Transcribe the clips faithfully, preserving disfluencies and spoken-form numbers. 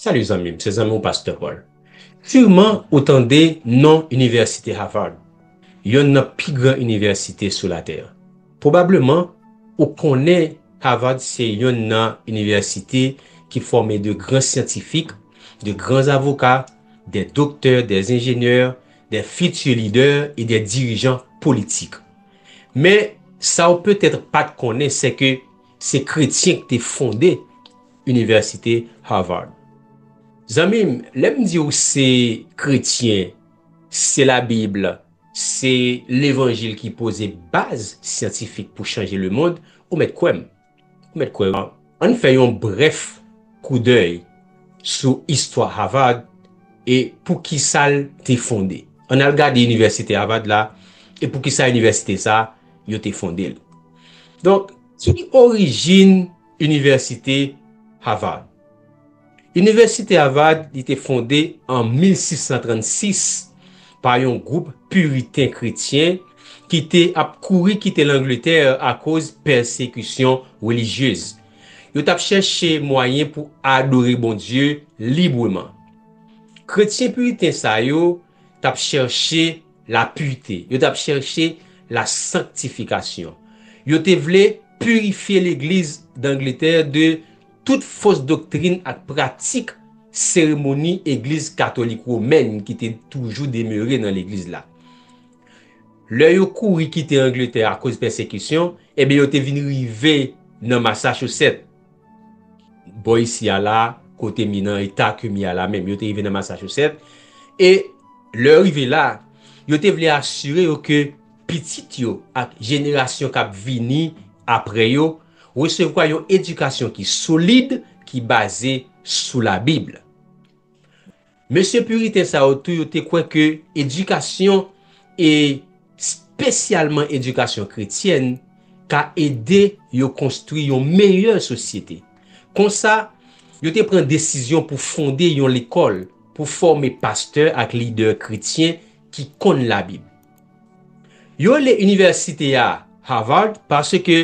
Salut zanmi m, se zanmi w Pastè Paul. Siman ou tande non Inivèsite Harvard, yonn nan pi gran inivèsite sou latè. Pwobableman, ou konnen Harvard se yonn nan inivèsite ki fòme de gran syantifik, de gran avoka, de doktè, de enjenyè, de fiti lidè e de dirijan politik. Men, sa w petèt pa t konnen, se ke se kretyen ki te fonde Inivèsite Harvard. Zanmi m, lè m di w se kretyen, se Labib, se levanjil ki poze baz syantifik pou chanje lemonn, ou mèt kwè m. Ou mèt kwè m. Ann fè yon brèf koudèy sou istwa Harvard e poukisa l te fonde. Ann al gade inivèsite Harvard la e poukisa inivèsite sa yo te fonde l. Donk, ki orijin Inivèsite Harvard? Inivèsite Harvard li te fonde an mil sis san trannsis pa yon gwoup piriten kretyen ki te ap kouri kite Langletè akoz pèsekisyon relijyez. Yo t ap chèche mwayen pou adore Bondye libreman. Kretyen piriten sa yo t ap chèche lapirite, yo t ap chèche lasanktifikasyon. Yo te vle pirifye legliz Dangletè de tout fos doktrin ak pratik seremoni egliz katolik womèn ki te toujou demere nan legliz la. Lè yo kouri kite Angletè akoz pèsekisyon, ebyen yo te vin rive nan Massachusetts. Bò isi a la, kote m ye nan eta ke m ye a la menm, yo te rive nan Massachusetts. E lè yo rive la, yo te vle asire yo ke pitit yo ak jenerasyon k ap vini apre yo resevwa yon edikasyon ki solid, ki baze sou Labib. Mesye piriten sa yo tou, yo te kwè ke edikasyon, e espesyalman edikasyon kretyèn, ka ede yo konstwi yon meyè sosyete. Konsa, yo te pran desizyon pou fonde yon lekòl pou fòme pastè ak lidè kretyen ki konn Labib. Yo rele inivèsite a Harvard paske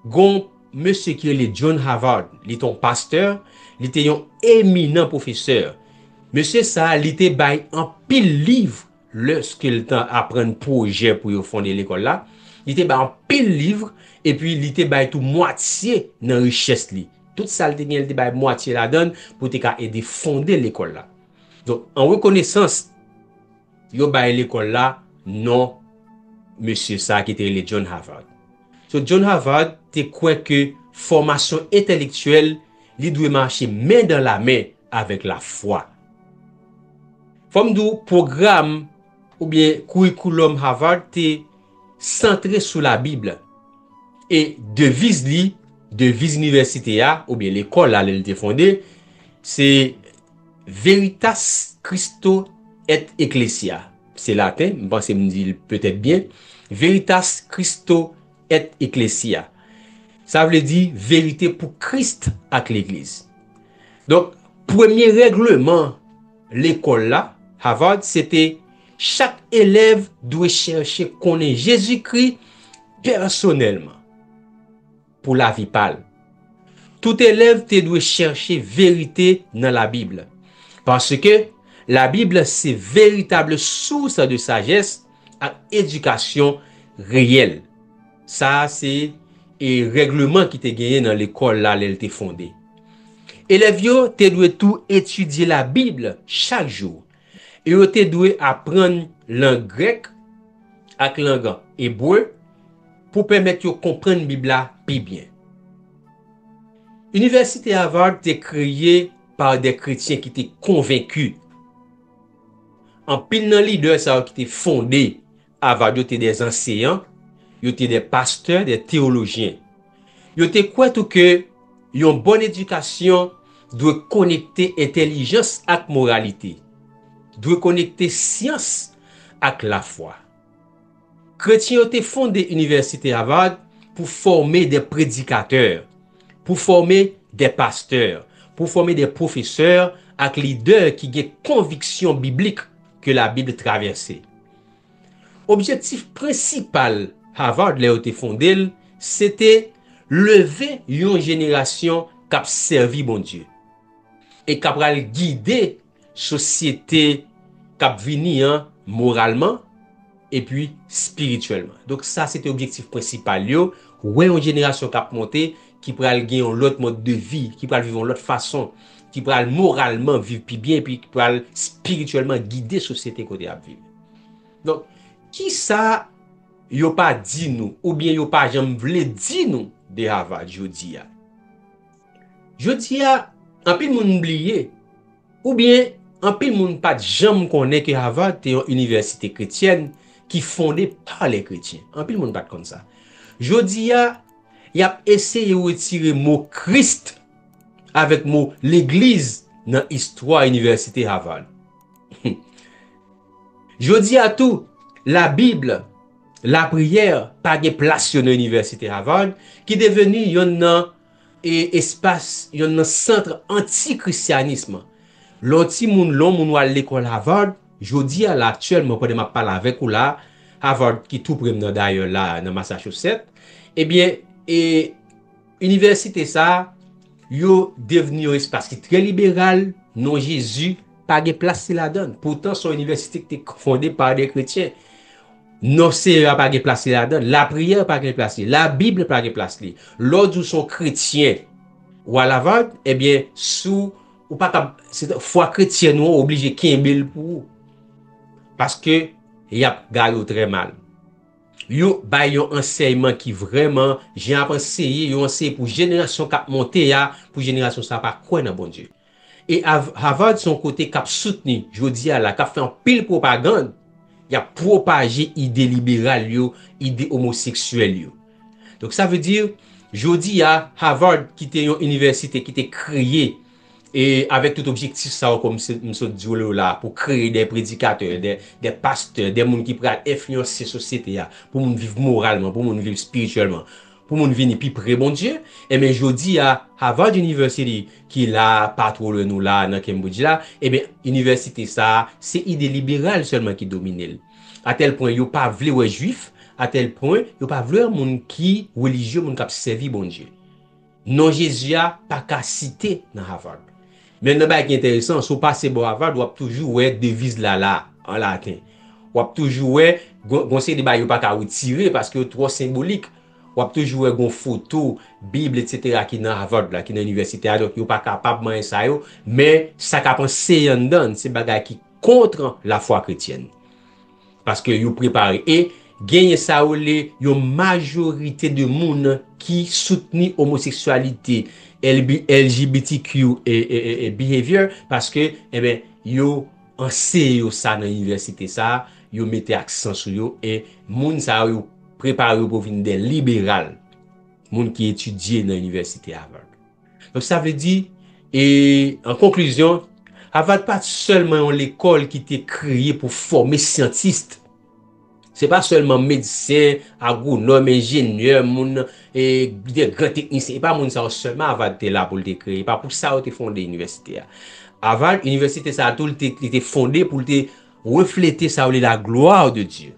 gon mesye ki rele John Harvard, li te yon pastè, li te yon eminan pwofesè. Mesye sa a, li te bay anpil liv lèske l t aprann pwojè pou yo fonde lekòl la. Li te bay anpil liv, epi li te bay tou mwatye nan richès li. Tout sa l te gen, li te bay mwatye ladan l pou te ka ede fonde lekòl la. Donk, an rekonesans, yo bay lekòl la non mesye sa ki te rele John Harvard. So, John Harvard te kwè ke fòmasyon entèlektyèl li dwe mache men dan la men avèk lafwa. Fò m di w, pwogram oubyen kourikoulòm Harvard te santre sou Labib. E deviz li, deviz inivèsite a, oubyen lekòl la, lè l te fonde, se Veritas Christo et Ecclesia. Se laten, m panse m di l petèt byen. Veritas Christo et Ecclesia. Sa vle di verite pou Kris ak legliz. Donk, premye règleman lekòl la, Harvard, se te chak elèv dwe chèche konnen Jezikri pèsonèlman pou lavi pa l. Tout elèv te dwe chèche verite nan Labib, paske Labib se veritab sous de sajès ak edikasyon reyèl. Sa a se e règleman ki te genyen nan lekòl la lè l te fonde. Elèv yo te dwe tou etidye Labib chak jou. E yo te dwe aprann lang grèk ak lang ebre pou pèmèt yo konprann Bib la pi byen. Inivèsite Harvard te kreye pa de kretyen ki te konvenki. Anpil nan lidè sa yo ki te fonde Harvard yo te de anseyan, yo te de pastè, de teyolojyen. Yo te kwè tou ke yon bòn edikasyon dwe konekte entèlijans ak moralite, dwe konekte syans ak lafwa. Kretyen yo te fonde Inivèsite Harvard pou fòme de predikatè, pou fòme de pastè, pou fòme de pwofesè ak lidè ki gen konviksyon biblik ke Labib travèse. Objektif prensipal Harvard lè yo te fonde l, se te leve yon jenerasyon k ap sèvi Bondye. e k ap pral gide sosyete k ap vini an moralman epi espirityèlman. Donk, sa se te objektif prensipal yo, wè yon jenerasyon k ap monte, ki pral gen yon lòt mòd de vi, ki pral viv yon lòt fason, ki pral moralman viv pi byen, epi ki pral espirityèlman gide sosyete kote y ap viv. Donk, kisa yo pa di nou, oubyen yo pa janm vle di nou de Harvard jodi a? Jodi a, anpil moun bliye, oubyen anpil moun pa t janm konnen ke Harvard te yon inivèsite kretyèn ki fonde pa lè kretyen. Anpil moun pa t konn sa. Jodi a, y ap eseye retire mo Kris avèk mo legliz nan istwa inivèsite Harvard. Jodi a tou, Labib, lapriyè pa gen plas yo nan Inivèsite Harvard, ki deveni yonn nan e, espas, yonn nan sant anti-krisyanis. Lè yon timoun, lè yon moun w al lekòl Harvard, jodi a la, aktyèlman, pandan m ap pale avèk ou la, Harvard ki tou pre m nan dayè la, nan Massachusetts, ebyen, e, inivèsite sa a, yo devni yon espas ki trè liberal, non Jezi pa gen plas li ladan l. Poutan, se yon inivèsite ki te fonde pa de kretyen. Non Seyè a pa gen plas li ladan l. Lapriyè pa gen plas li. Labib pa gen plas li. Lè w di w se yon kretyen, w al Harvard, ebyen, si w pa kab, se fwa kretyèn ou an oblije kenbe l pou ou. Paske y ap gade w trè mal. Yo bay yon ansèyman ki vrèman, jan y ap anseye, yo anseye pou jenerasyon k ap monte a, pou jenerasyon sa a pa kwè nan Bondye. E Av-, Harvard se yon kote k ap soutni, jodi a la, k ap fè anpil pwopagann, y ap pwopaje ide liberal yo, ide omoseksyèl yo. Donk, sa vle di, jodi a, Harvard, ki te yon inivèsite ki te kreye, e avèk tout objektif sa yo, kòm se, m sot di w yo la, pou kreye de predikatè, de, de pastè, de moun ki pral enfliyanse sosyete a, pou moun viv moralman, pou moun viv espirityèlman, pou moun vini pi pre Bondye, enben, jodi a, Harvard University, ki la, pa twò lwen nou la, nan Cambridge la, enben, inivèsite sa a, se ide liberal sèlman ki domine l. Atèl pwen yo pa vle wè jwif, atèl pwen yo pa vle wè moun ki relijye, moun k ap sèvi Bondye. Non Jezi a pa ka site nan Harvard. Men nan bagay ki enteresan, si w pase bò Harvard, w ap toujou wè deviz la la, an laten. W ap toujou wè, gon, gon seri de bagay yo pa ka retire paske yo twò senbolik. W ap toujou wè gon foto, Bib, etsetera ki nan Harvard la, ki nan inivèsite a. Donk, yo pa kapab manyen sa yo. Men, sa k ap anseye anndan, se bagay ki kont lafwa kretyèn. Paske yo prepare. E genyen sa yo rele yon majorite de moun ki soutni omoseksyalite, L B, L G B T Q e, e, e, e behavior, paske, enben, yo anseye yo sa nan inivèsite sa, yo mete aksan sou yo, e moun sa yo, yo prepare yo pou vin de liberal, moun ki etidye nan inivèsite Harvard. Donk, sa vle di, e, an konklizyon, Harvard pa t sèlman yon lekòl ki te kreye pou fòme syantis. Se pa sèlman medsen, agwonòm, enjenyè, moun, e, de gran teknisyen. E pa moun sa yo sèlman Harvard te la pou l te kreye. E pa pou sa yo te fonde inivèsite a. Harvard, inivèsite sa a tou, li te, li te fonde pou l te reflete sa yo rele la gloire de Dieu.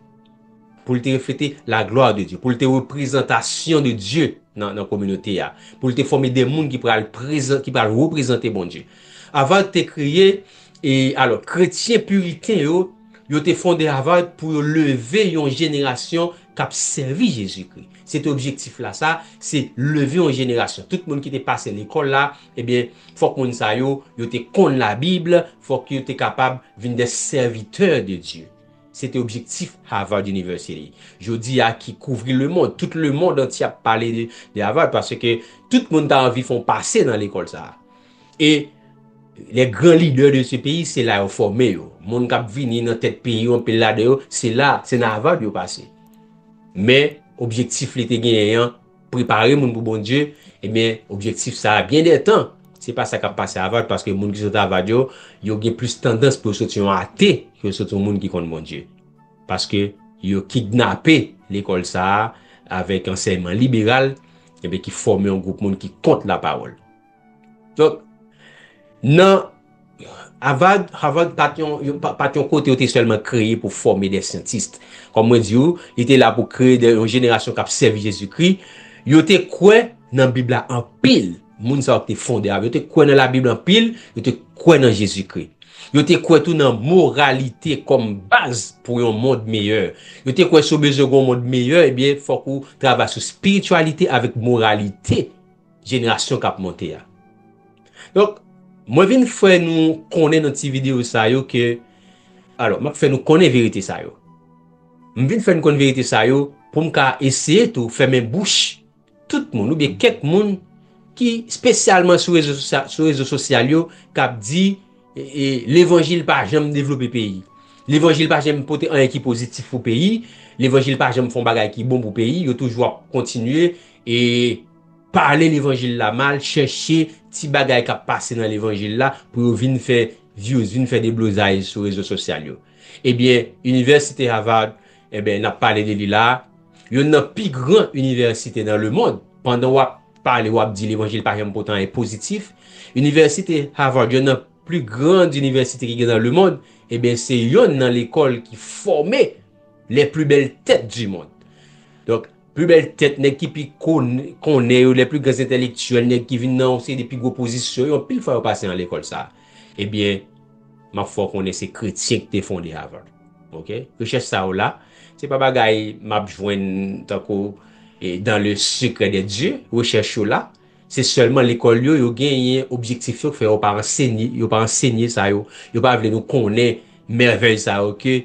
Pou l te reflete la gloire de Dieu. Pou l te reprezantasyon de Dieu nan, nan kominote a. Pou l te fòme de moun ki pral prezan-, ki pral reprezante Bondye. Harvard te kreye, e, alò, kretyen piriten yo, yo te fonde Harvard pou yo leve yon jenerasyon k ap sèvi Jezikri. Se te objektif la sa, se leve yon jenerasyon. Tout moun ki te pase lekòl la, ebyen, fòk moun sa yo, yo te konn Labib, fòk yo te kapab vin de sèvitè de Dye. Se te objektif Harvard University. Jodi a ki kouvri lemonn, tout lemonn antye ap pale de, de Harvard, paske tout moun ta anvi fè yon pase nan lekòl sa a. E les grands leaders de ce pays, se la yo fòme yo. Moun k ap vini nan tèt peyi yo, anpil ladan yo, se la, se nan Harvard yo pase. Men, objektif li te genyen an, prepare moun pou Bondye, ebyen, objektif sa a, byen dè tan, se pa sa k ap pase Harvard, paske moun ki sot Harvard yo, yo gen plis tandans pou yo sot yon ate ke yo sot yon moun ki konn Bondye. Paske yo kidnape lekòl sa a avèk ansèyman liberal, ebyen, ki fòme yon gwoup moun ki kont lapawòl. Donk, nan Harvard, Harvard pa t yon, yo pa, pa t yon kote yo te sèlman kreye pou fòme de syantis. Kòm mwen di w, li te la pou kreye de, yon jenerasyon k ap sèvi Jezikri. Yo te kwè nan Bib la anpil. Moun sa yo ki te fonde Harvard, yo te kwè nan Labib anpil, yo te kwè nan Jezikri. Yo te kwè tou nan moralite kòm baz pou yon mond meyè. Yo te kwè si w bezwen gen yon mond meyè, ebyen, fòk ou travay sou espirityalite avèk moralite jenerasyon k ap monte a. Donk, mwen vin fè nou konnen nan ti videyo sa yo ke, alò, m ap fè nou konnen verite sa yo. M vin fè nou konn verite sa yo pou m ka eseye tou fèmen bouch tout moun oubyen kèk moun ki espesyalman sou rezo sosya-, sou rezo sosyal yo k ap di, e, e, levanjil pa janm devlope peyi. Levanjil pa janm pote anyen ki pozitif pou peyi. Levanjil pa janm fè yon bagay ki bon pou peyi. Yo toujou ap kontinye e pale levanjil la mal, chèche ti bagay k ap pase nan levanjil la pou yo vin fè views, vin fè deblozay sou rezo sosyal yo. Ebyen, Inivèsite Harvard, ebyen, n ap pale de li la, youn nan pi gran inivèsite nan lemonn. Pandan w ap pale, w ap di levanjil pa janm pote anyen pozitif. Inivèsite Harvard, youn nan pli gran inivèsite ki gen nan lemonn, ebyen, se youn nan lekòl ki fòme les plus belles têtes du monde. Donk, pli bèl tèt, nèg ki pi kon-, konnen yo, les plus grands intellectuels, nèg ki vin nan yon seri de pi gwo pozisyon yo, anpil fwa yo pase nan lekòl sa a. Ebyen, m ap fè w konnen se kretyen ki te fonde Harvard. Oke? Rechèch sa yo la, se pa bagay m ap jwenn tankou, e, dans le secret des dieux, rechèch yo la, se sèlman lekòl yo, yo genyen objektif yo k fè yo pa ansenye, yo pa ansenye sa yo, yo pa vle nou konnen mèvèy sa yo ke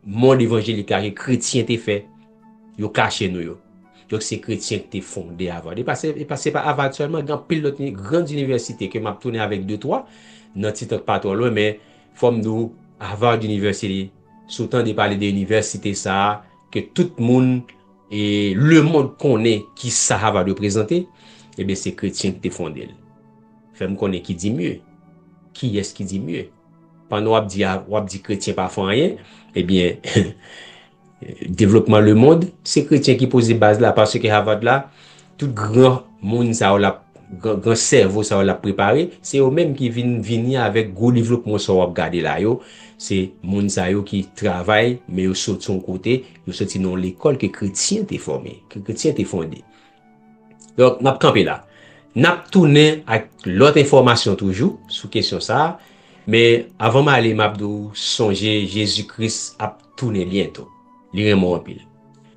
mond evanjelik la ke kretyen te fè, yo kache nou yo. Donk, se kretyen ki te fonde Harvard. E pa se, e pa, se pa Harvard sèlman, gen anpil lòt ni-, gran inivèsite ke m ap tounen avèk de twa nan ti tan k pa twò lwen, men fò m di w, Harvard University, si w tande pale de inivèsite sa a, ke tout moun e lemonn konnen ki sa Harvard reprezante, ebyen, se kretyen ki te fonde l. Fè m konnen ki di mye. Kiyès ki di mye? Pandan w ap di, a, w ap di kretyen pa fè anyen, ebyen, devlopman lemonn, se kretyen ki poze baz la, paske Harvard la, tout gran moun sa yo l ap, gran, gran sèvo sa yo l ap prepare, se yo menm ki vin, vini avèk gwo devlopman sa w ap gade la yo. Se moun sa yo ki travay, men yo soti yon kote, yo soti nan yon lekòl ke kretyen te fòme, ke kretyen te fonde. Donk, n ap kanpe la. N ap tounen ak lòt enfòmasyon toujou sou kesyon sa a, men avan m ale, m ap di w sonje Jezi Kris ap tounen byento. Li renmen w anpil.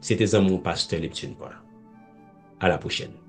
Se te zanmi w, Pastè Neptune Paul. À la prochaine.